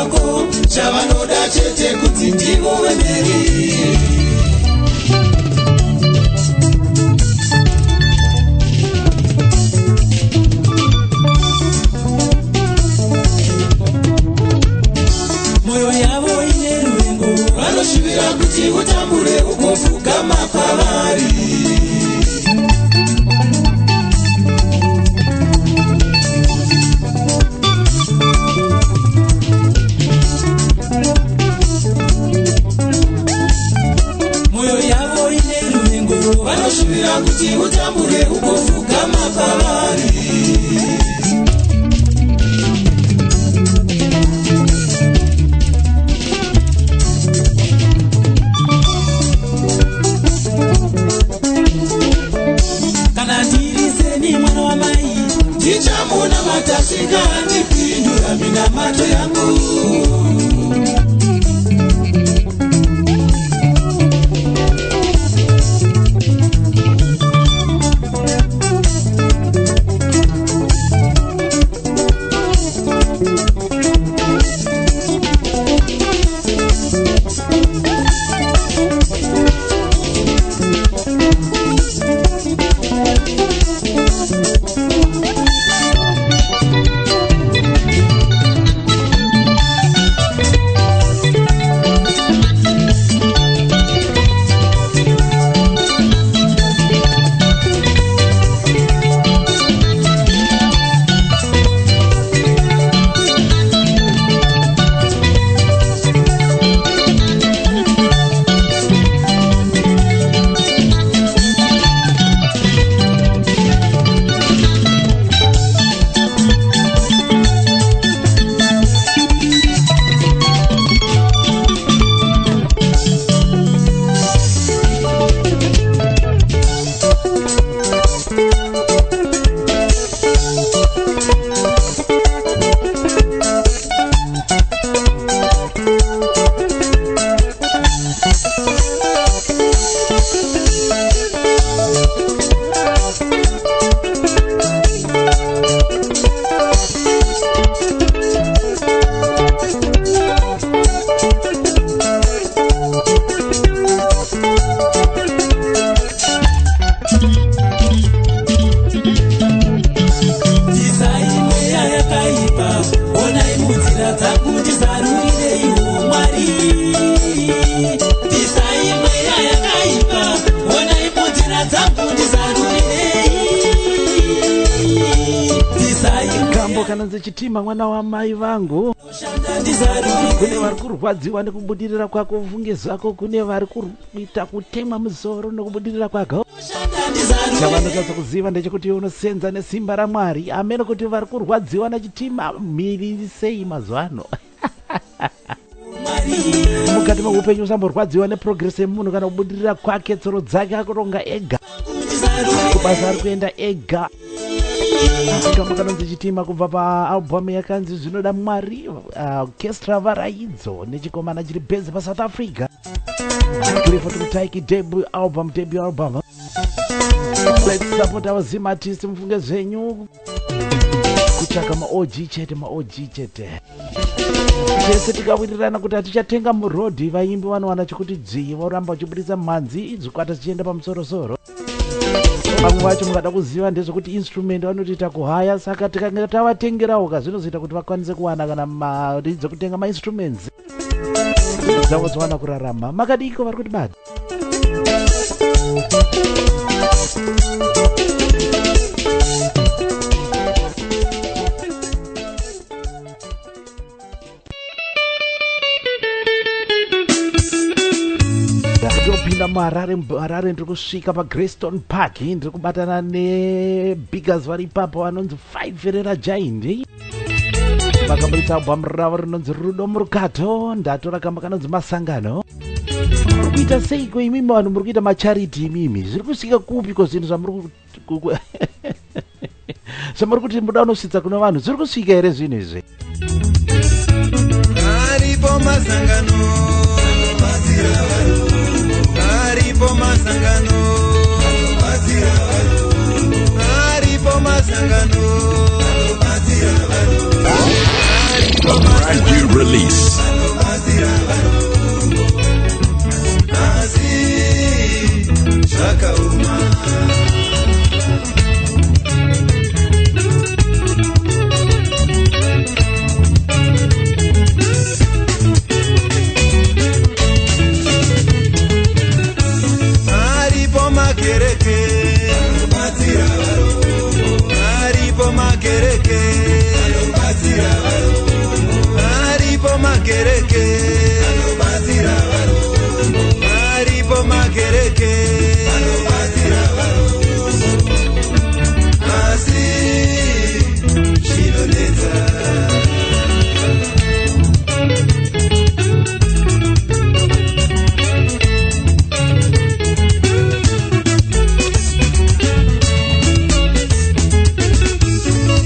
kwako. Chavanoda chete kuti ndivo vemberi. Mwoyo yavo ine ruvengo, vanoshuvira kuti utambure ugopfugama kwavari. Mwoyo yavo ine ruvengo, vanoshuvira kuti utambure ugopfugama kwavari. Kana ndiri seni mwana wamai, ndichamunamata svika andipindura minamato yangu. Bvisai mweya yakaipa, onai munzira dzangu, ndizarurireiwo Mwari. Bvisai mweya yakaipa, onai munzira dzangu, ndizarurirei. Bvisai Kambo kanonzi Chitima mwana wamai vangu. shanda, ndizarurirei. Kune vari kurwadziwa nekubudirira kwako, ufunge zvako. Kune vari kuita kutemwa musoro nekubudirira kwako. Shanda, ndizarurirei. Chavanotadza kuziva ndechekuti unosenza nesimba raMwari. Amene kuti vari kurwadziwa naChitima mhiri sei mazuva ano. Mukati meupenyu usamborwadziwa neprogress yemunhu kana kubudirira kwake. Tsoro dzake akuronga ega, kubasa ari kuenda ega. Kambo kanonzi Chitima kubva paalbum yakanzi Zvinoda Mwari, Orchestra Varaidzo nechikomana chiri base paSouth Africa, Clifford Mutaiki. Debut album, debut album. Let's support our Zim artist. Mufunge zvenyu, kutsvaka maOG chete, maOG chete. Tese tikawirirana kuti hatichatenga murodhi, vaimbi vanowana chekuti dzvii, voramba vachibudisa mhanzi, zvikwata zvichienda pamusorosoro. Vamwe vacho mungada kuziva ndezvekuti instrument vanotoita kuhaya, saka tikange tavatengerawo ka, zvinozoita kuti vakwanise kuwana kana mari dzekutenga mainstruments dzavo, dzowana kurarama. Makadiko vari kuti badi? Ndopinda muHarare. MuHarare ndiri kusvika paGreystone Park. Ndiri kubatana nebiggers vari ipapo vanonzi Five Ferera Giant. Vakaburitsa album ravo rinonzi Rudo Murukato. Ndatora kamba kanonzi Masangano. Muri kuita seiko imimi vanhu muri kuita macharity imimi? Zviri kusvika kupiko zvinhu zvamuri kuti muda unosvitsa kune vanhu? Zviri kusvika here zvinhu izvi? Aripo masangano, aripo masangano, aripo masangano, aripo masangano. Brand new release. Vanobatsira varombo, asi zvakaoma. Aripo makereke anobatsira varombo, aripo makereke anobatsira varombo, aripo makereke anobatsira varombo, aripo makereke anobatsira varombo, asi zvinonetsa.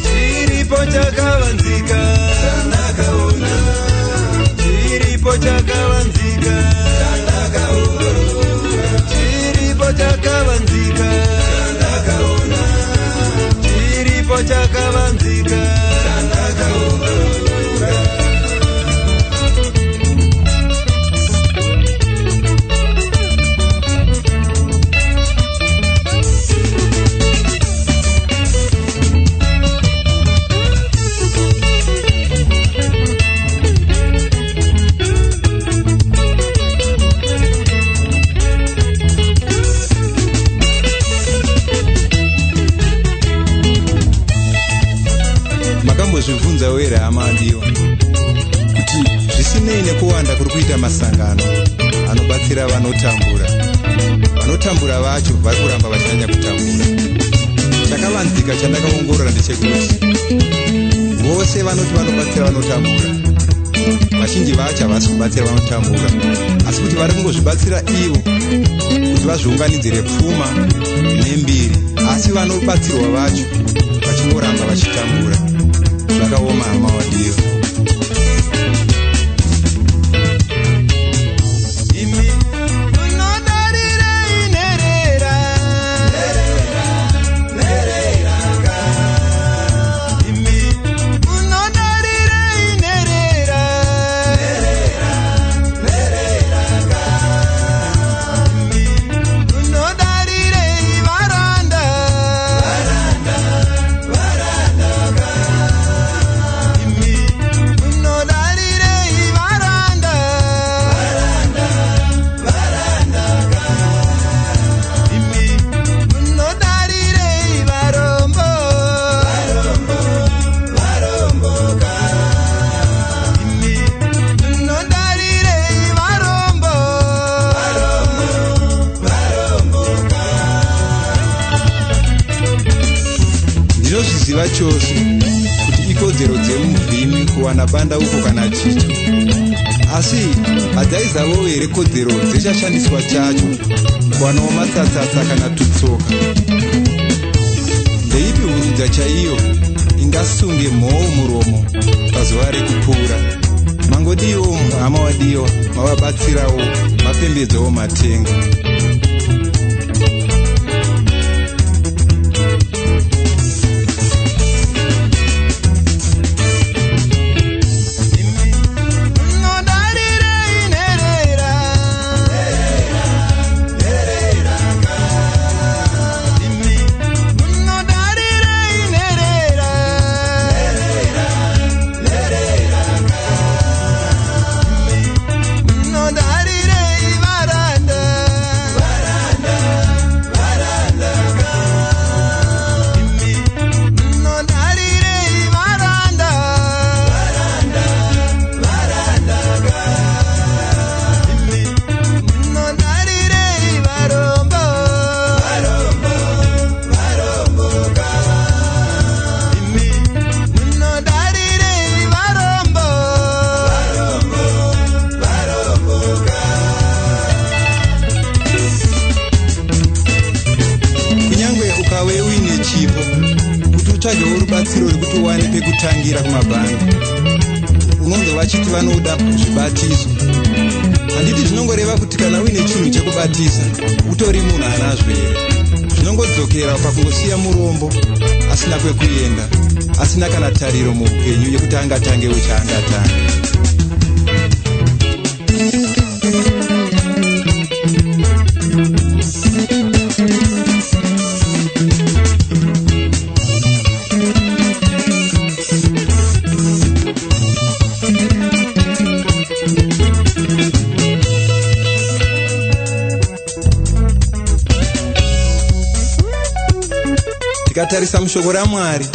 Chiripo chakavanzika chandakaona, chiripo chakavanzika chandakaongorora, chiripo chakavanzika chandakaona, chiripo chakavanzika chandakaongorora. Makambozvibvunzawo here, hama adiwa, kuti zvisinei nekuwanda kuri kuita masangano anobatsira vanotambura, vanotambura vacho vari kuramba vachinyanya kutambura? Chakavanzika chandakaongorora ndechekuti vose vanoti vanobatsira vanotambura, vazhinji vacho havasi kubatsira vanotambura, asi kuti vari kungozvibatsira ivo kuti vazviunganidzire pfuma nembiri, asi vanobatsirwa vacho vachingoramba vachitambura. Zvakaoma, hama wadiwa. Imi munodarirei nherera, nherera ka. Imi munodarirei nherera, nherera ka. Imi munodarirei varanda, varanda, varanda ka. Imi munodarirei varanda, varanda, varanda ka. Imi munodarirei varombo, varombo, varombo ka. Imi munodarirei varombo, varombo, varombo ka. Ndinozviziva chose kuti ikodzero dzemuvhimi kuwana bandauko kana chityo, asi hadzaizavowo here kodzero dzechashandiswa chacho kuwanawo matsatsatsa kana tutsoka? Ndeipi hurudza chaiyo ingasunge mhou muromo pazuva rekupura? Mangodiwo, hama wadiwa, mavabatsirawo, mapembedzawo matenga. Imi munodarirei nherera, nherera ka. Imi munodarirei nherera, nherera ka. Imi munodarirei varanda, varanda, varanda ka. Imi munodarirei varanda, varanda, varanda ka. Imi munodarirei varombo, varombo, varombo ka. Imi munodarirei varombo, varombo, varombo ka. Kunyange ukave uine chipo, kuti utsvagewo rubatsiro rekuti uwane pekutangira kumabhangi, unonzwa vachiti vanoda zvibatiso. Handiti zvinongoreva kuti kana uine chinhu chekubatisa, utori munhu anazvo here? Zvinongodzokera pakungosiya murombo asina kwekuenda. Asina kana tariro muupenyu yekuti angatangewo chaangatanga. Tikatarisa mushoko raMwari,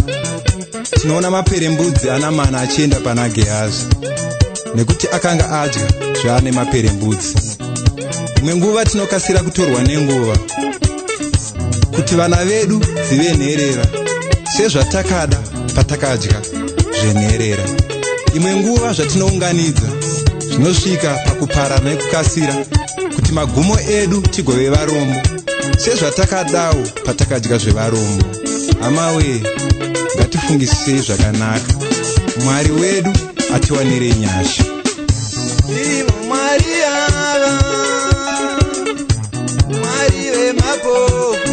tinoona maperembudzi ana mana achienda pana Gehazi nekuti akanga adya zvaane maperembudzi. Imwe nguva tinokasira kutorwa nenguva kuti vana vedu dzive nherera, sezvatakada patakadya zvenherera. Imwe nguva zvatinounganidza zvinosvika pakuparara nekukasira, kuti magumo edu tigove varombo, sezvatakadawo patakadya zvevarombo. Hamawe, ngatifungisisei zvakanaka. Mwari wedu atiwanire nyasha. Ivo Mwari ava, Mwari vemapofu,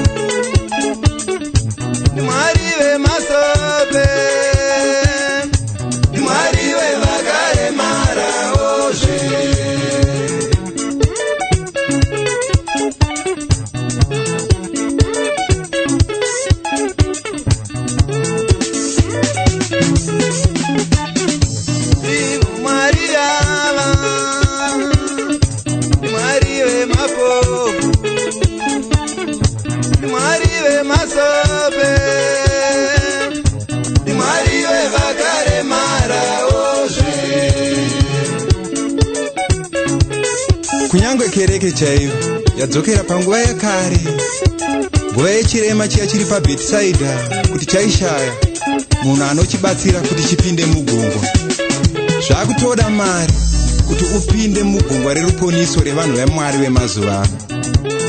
Mwari vemasope, Mwari vevakaremaraozve. Ivo Mwari ava, Mwari vemapofu, Mwari vemasope, Mwari vevakaremaraozve. Kunyange kereke chaiyo yadzokera panguva yakare, nguva yechirema chiya chiri paBhetisaidha, kuti chaishaya munhu anochibatsira kuti chipinde mugungwa. Zvakutoda mari kuti upinde mugungwa reruponiso revanhu veMwari vemazuva ano.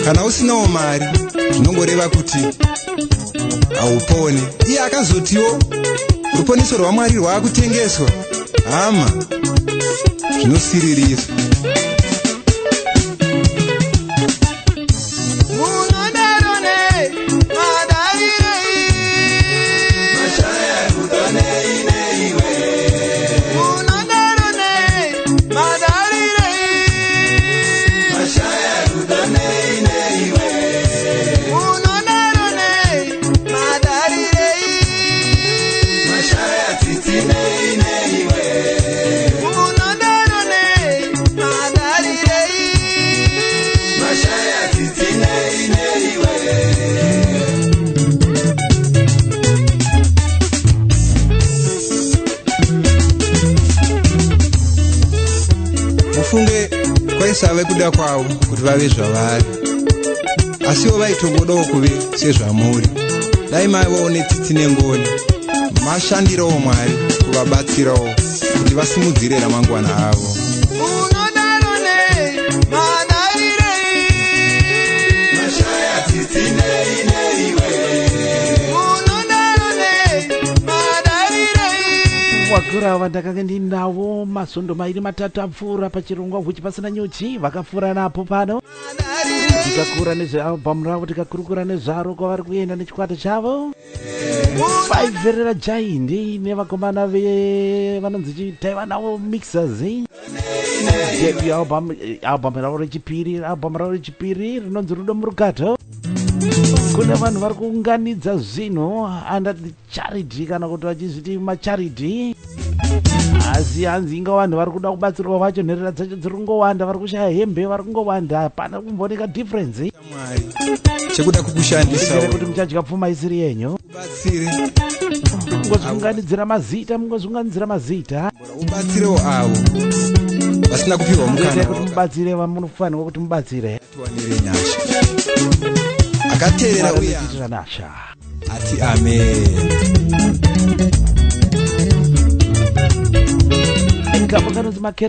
Kana usinawo mari, zvinongoreva kuti haupone. Iye akazotiwo ruponiso rwaMwari rwaakutengeswa. Hama, zvinosiririsa. Munodaro nei? Madarirei? Mashaya rudo nei neiwe? Munodaro nei? Madarirei? Mashaya rudo nei neiwe? Munodaro nei? Madarirei? Mashaya tsitsi nei neiwe? Munodaro nei? Madarirei? Mashaya tsitsi nei neiwe? Mufunge, kwaisave kuda kwavo kuti vave zvavari, asiwo vaitongodawo kuve sezvamuri. Dai maivawo netsitsi nengoni, mashandirawo Mwari kuvabatsirawo kuti vasimudzire ramangwana avo. Munodaro nei? Madarirei? Mashaya tsitsi nei neiwe? Munodaro nei? Madarirei? Wakura vandakanga ndinawo masondo 2 3 apfuura pachirongwa Huchi Pasina Nyuchi, vakapfuura napo pano. Madarirei? Tikakura nezvealbhamu ravo, tikakurukura nezvaro, kwavari kuenda nechikwata chavo Vaibverera Jaindi nevakomana ve vanonzi chitaiva navo Mixers. Debut album, album ravo rechipiri, album ravo rechipiri rinonzi Rudo Murukato. Kune vanhu vari kuunganidza zvinhu under the charity, kana kuti vachizviti macharity, asi hanzi inga vanhu vari kuda kubatsirwa vacho, nherera dzacho dziri kungowanda, vari kushaya hembe vari kungowanda, hapana kumbooneka difference. Mwari chekuda kukushandisa Regere kuti muchadya pfuma isiri yenyu. Ubatsire. Mungozviunganidzira mazita, mungozviunganidzira mazita. Ubatsirewo avo vasina kupiwa Itai mukana. kuti mubatsire vamunofanirwa kuti mubatsire. Tiwanire nyasha. Akateerera Mwari uye anotiitira nyasha. ati amen. Kambo kanonzi Makereke.